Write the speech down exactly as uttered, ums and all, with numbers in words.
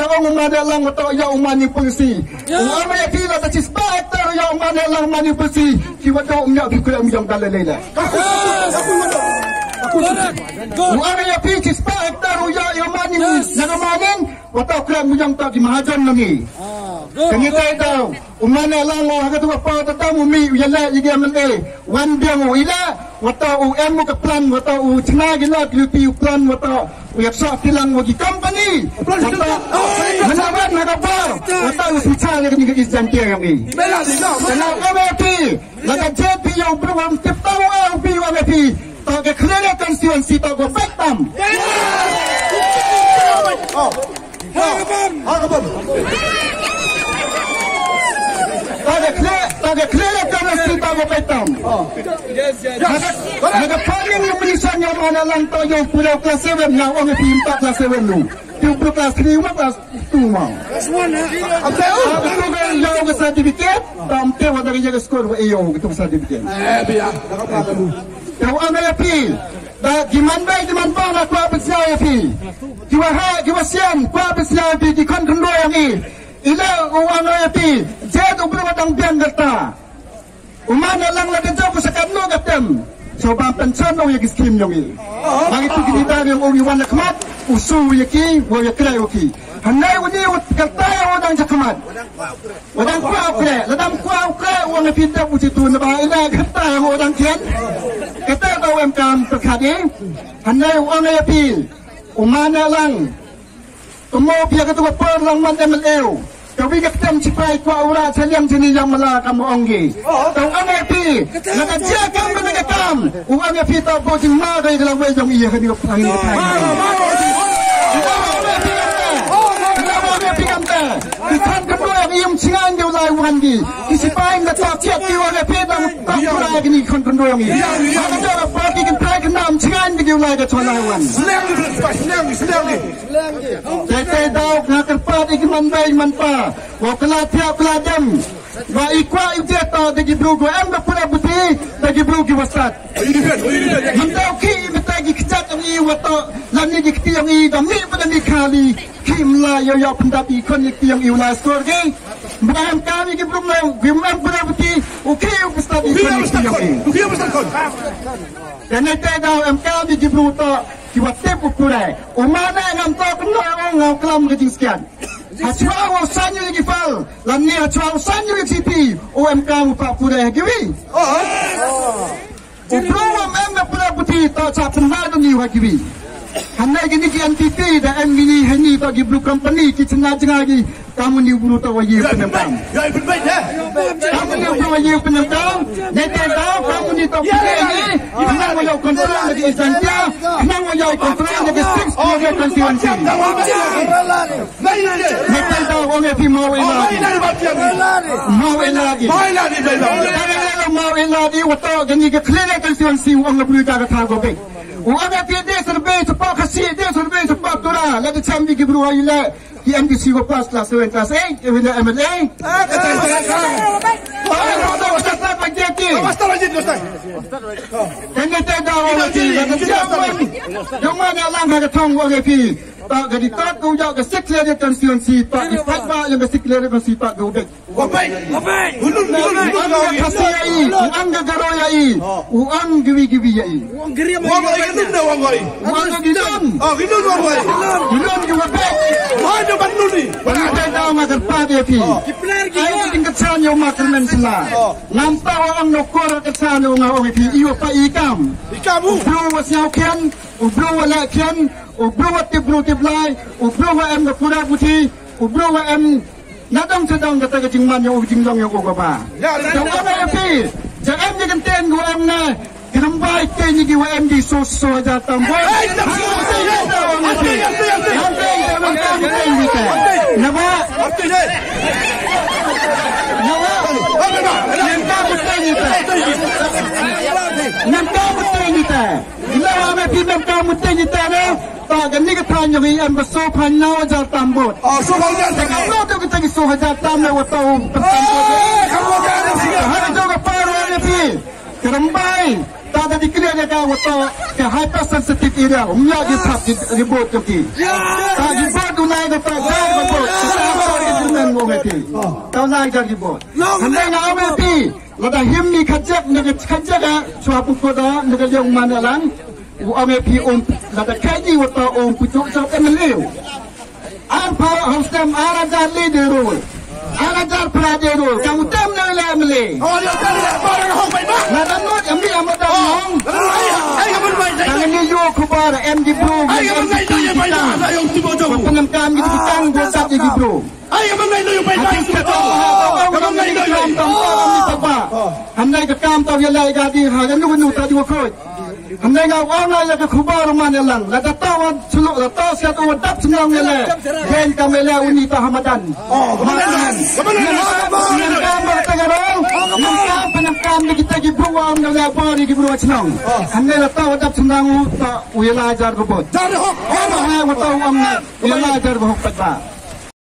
Ong u Mane Lang u toh ïa u Mane Pulsi. U ong ïa phi lada shispah hektar ïa u Mane Lang Mane Pulsi. Ki wa toh ym ïa phi khlem ïa u dang lei lei. U ong ïa phi shispah hektar ïa u Mane. Ïa u Mane. Wa toh khlem ïa u toh ki mahajon ngi. Kane te daw. U Mane Lang u ha ka tu ka por ta dam u mih u ïaleh ïa ki M L A. Wan biang u ïaleh, wa toh u em u ka plan, wa toh u chna ki lot ki luti u plan, wa toh u ïaksoh tilang wa ki company. Wa toh, oh, manawan ha ka bor, wa toh u smichar ïa kani ka East Jaintia ïa ngi. Te na u M L A phi, la ka J P ïa u bru wa tip tau wa u phi u M L A phi. Toh ka Khliehriat constituency toh ka peit tam. Oh. Ha ka bam. Ha ka bam. Ta ka Khlieh, ta ka Khlieh la ka na si ta ka peit tam. Ha ka, ha ka planning u minister ïa u Mane Lang toh ïa u pura class seven, nga ong ïa phi ym pat class seven u. Ïa u pura class three, u ma class two ma. Am te u. Ha ka tu ka ïa u ka certificate, tam te wa da ka ïa ka score wa ïa u ka tu ka certificate. Eh, bia. Te u ong ïa phi. Da ki man bai ki man pa na kwah pynshai ïa phi. Ki wa ha, ki wa sian, kwah pynshai ïa phi, ki khon khynroi ïa ngi. Ila u ong ïa phi, jet u bru wa dang biang kata. U Mane Lang la ka jop u sa katno ka tem. So ba pension ïa ki skim ïa ngi. Ba ki tu ki dang ïa u ngi wan na khmat, u su ïa ki, wa ïa krai ïa ki. Hanai u ni u kata ïa u dang sa khmat. Wa dang kwah u kre, la dang kwah u kre, u ong ïa phi dep u chitu na ba ina kata ïa u dang khian. Kata ba u em kam pyrkhat eh. Hanai u ong ïa phi, u Mane Lang. Kumno phi ka tu ka por lang man M L A u. Ka wi ka ktem chipai kwah u ra chaliang chini ïa mala kam ong gi. Tang ong ïa phi, la ka jia kam ka na ka kam. U ong ïa phi ta bo jing ma ka ïa ka la wei jong i ïa ka ni ka pang ni ka pang. Ki khon khynroi ïa ngi ym chngain ki u lai wan ngi. Ki sipai na ta chiat ki wan ïa phi dang ta pura ïa ngi khon khynroi ïa ngi. Ha ka jong ka party kan thai kan ym chngain ki u lai ka chwa lai wan. Sliang ni, sliang ni, sliang ni. Te te daw nga kyrpad ïa ki man bai man pa. Wa ka la thiah ka la dem. Wa i kwah i jia ta da ki bru ko em da pura buti da ki bru ki wa sat. Mynta u ki mynta ki kjat ong i wa to lani ki kti ong i da mi pada mi khali. Ki mla yo yo pynda bi kon ni ki ong i u la stor ki. Mba em ka ni ki brum lo ki mem pura buti u ki u psta bi kon ni ki ong i. Kane te da em ka ni ki brum to ki wa tip u pura. U mana ngam to kno ong ngam klam ki jingskian. Ha chwa u sanyu ki fal lani ha chwa u sanyu ki siti u em ka u pa pura ki wi. U bru wa mem na pura buti to cha pynhar dong ïa ki wi. Hanai kini ki N P P da em kini hani to ki bru company ki chna jnga ki kamuni bru to wa ïa pynam kam. Kamuni bru wa ïa pynam kam. Ne te da kamuni to pura ni. Pynam wa ïa control ki East Jaintia. Pynam wa ïa control ki six constituency. Metal da ong ïa phi maw ïa lagi. Maw ïa lagi. Maw ïa lagi. Maw ïa lagi wa to kani ka Khliehriat constituency u ong la bru ka ka tha ko be. U ong ïa phi de survey sapa Khasi de survey sapa Tura la de cham bi ki bru ïa la. Ki M D C ko pass class seven class eight ïa la M L A. Kani te da ong ïa phi la de cham. Ïa u Mane Lang ha ka thong ong ïa phi. Ta ka di tat ko ïa ka six leader constituency ta di pat ba ïa ka six leader constituency ta ko be. Wa bai. Wa bai. Ulun ulun ulun. Ang ka Khasi ïa i, ang ka Garo ïa i, u ang giwi giwi ïa i. Wa bai ulun da wa bai. Wa ang ka Gidon. Oh Gidon wa bai. Gidon ki wa bai. Wa da ban nuni. Wa da da ma kar pa de phi. Ai ting ka chan ïa ma kar men sla. Ngam ta wa ang no kor ka chan ïa nga ong phi i wa pa i kam. I kam u. Bru wa siaw khian. U bru wa la khian, u bru wa tip bru tip lai, u bru wa em ka pura buti, u bru wa em na dong sa dong kata ka jingman ïa u jinglong ïa u kaba. Tang wa ïa phi, ja em ni kan ten wa em na, ki ram bai te ni ki wa em di so so ja tam wa. Na ba. Na ba. Nang ka buti ni ta. Nang ka buti ni ta. Ila wa me phi mem ka mut te ni ta ne. Ta ka ni ka than yong i em ka so phan na wa jar tam bot. Oh, so phan jar tam. Ka lo to kita ki so hajar tam ne wa to. Eh, ka lo ka ne si. Ha ka jong ka pa ro ne phi. Ka ram bai. Ta da di klia ne ka wa to. Ka hypersensitive area. Um ya di thap di, di bot yong ki. Ta di bot u nai ka ta jar ka bot. Tau lai jar ki bor. Hynrei nga ong ïa phi, lada him mi khajak, na ka khajak, eh, shuwa pukul da, na ka liang man lang. U ong ïa phi um, lada kaji wa ta um puchuk chok M L A. Ar phra haus tem ar hajar le de rul. Ar hajar phra de rul. Kam tem na le M L A. Lada mut em ni am da ong. Tang ni yo khubar em di bro. Pynam kam ni di tang bo sat di bro. Ai, ka ban nai lo yu bai bai. Ka ban nai lo yu. Hynrei ka kam tau ïa lai ka di ha ka nu nu ta di wa khoi. Hynrei nga ong na ïa ka khubar man ïa lang. Lada tau wa sulu, lada tau siat wa dap sngewbha ïa lai. Gen ka mele uni ta hamadan. Oh, ka ban nai lo. Ka ban nai lo. Ngan kam ba ta ka rong. Ngan kam pynam kam ni kita ki bru wa ong na ïa bor ni ki bru wa chnong. Hynrei lada tau wa dap sngewbha u ta u ïa lai jar ka bot. Jar hok. Ong ha wa tau ong na ïa lai jar ka hok pat ba.